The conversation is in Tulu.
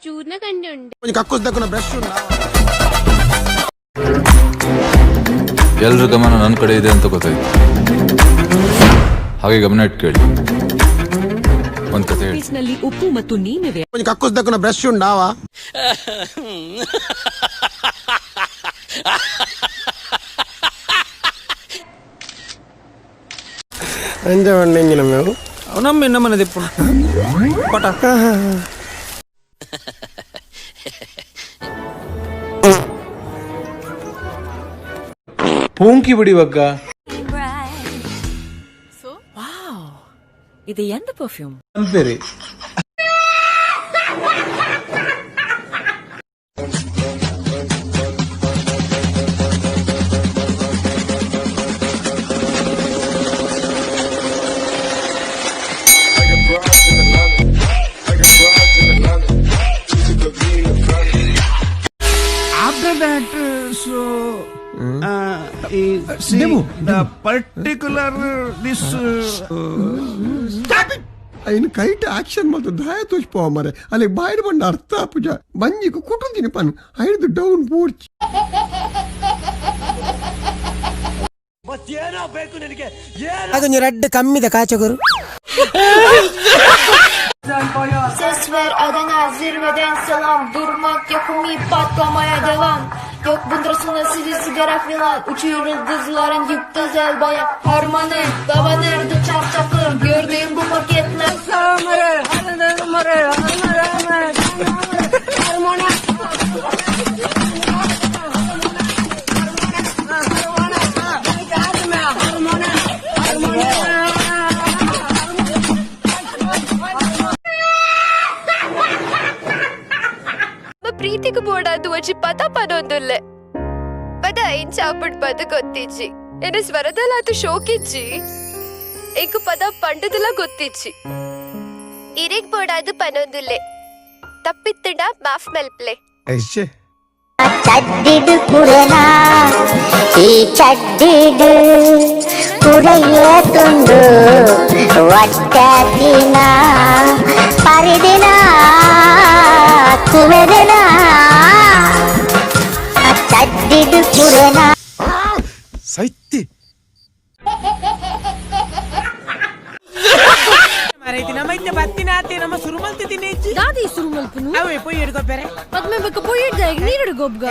ಚೂರ್ನ ಕಂಡೆ ಉಂಡು. ಎಲ್ಲರ ಗಮನ ನನ್ನ ಕಡೆ ಇದೆ ಅಂತ ಗೊತ್ತಾಯ್ತು. ಹಾಗೆ ಗಮನ ಇಟ್ಟು ಕೇಳಿ, ಒಂದು ಕತೆ ಹೇಳಿ. ನಲ್ಲಿ ಉಪ್ಪು ಮತ್ತು ನೀನಿವೆ. ಕಕ್ಕುಸ್ದಕ್ಕನ ಬ್ರಷ್ ಉಂಡಾವ? ಅಂಜ ಎಂಜಿನ ಮೇವು. ನಮ್ಮ ನಮ್ಮನೆ ದಿಪ್ಪು ಪಟ. ಪೂಂಕಿ ಬಿಡಿ ಬಗ್ಗ. ಇದು ಎಂದ perfume? ಅನ್ಪೇರಿ. After that, so see, the particular this ಐನ್ ಕೈಟ್ ಆಕ್ಷನ್ ಮಾತ್ರ ದಾಯ ತೋಚ್ಪೋ ಮರೆ. ಅಲ್ಲಿ ಬಾಯಿಡ್ ಬಂಡ ಅರ್ಥ ಪೂಜ ಬಂಜಿಗೆ ಕುಟುಂದಿನಿ ಪನ್ ಐದು ಡೌನ್ ಪೋರ್ಚ್. ಅದೊಂದು red ಕಮ್ಮಿದ ಕಾಚಗುರು. Ses ver Adana, zirveden selam. Durmak yok umi, patlamaya devam. Yok bundan sizi sigara filan. Uçuyor yıldızların yıktı elbaya. Harmanı baba nerede çarşafım? Gördüğüm bu paketler. ಪ್ರೀತಿಗೆ ಬೋಡಾದು ಒಂಜಿ ಪದ ಪನೊಂದುಲ್ಲೆ. ಪದ ಇಂಚ ಆಪುಡ್ ಪದ ಗೊತ್ತಿಜ್ಜಿ. ಎನ್ನ ಸ್ವರದಲ ಅದು ಶೋಕಿಜ್ಜಿ. ಎಂಕು ಪದ ಪಂಡದಲ ಗೊತ್ತಿಜ್ಜಿ. ಇರೆಗ್ ಬೋಡಾದು ಪನೊಂದುಲ್ಲೆ. ತಪ್ಪಿತ್ತಂಡ ಮಾಫ್ ಮಲ್ಪ್ಲೆ. ಐಶೆ. ಚಡ್ಡಿಡು ಕುರೆನಾ, ಈ ಚಡ್ಡಿಡು ಕುರೆಯ ತುಂಡು ಒಟ್ಟ ದಿನ ಪರಿದಿನ ಕುವೆದಿನ ಚಡ್ಡಿಡು ಕುರೆನಾ. ಸೈತಿ. ನಮ್ಮ ಇತ್ತೆ ಬತ್ತಿನ ಆತೆ ನಮ್ಮ ಸುರುಮಲ್ತಿ ತಿನ್ನಿಚ್ಚಿ. ದಾದಿ ಸುರುಮಲ್ಪುನು. ಅವೇ ಪೊಯ್ಯಡು ಕೊಪ್ಪೆರೆ. ಪದ್ಮೆ ಬಕ್ಕ ಪೊಯ್ಯಿಡ್ದ ನೀರುಡು ಗೊಬ್ಗ.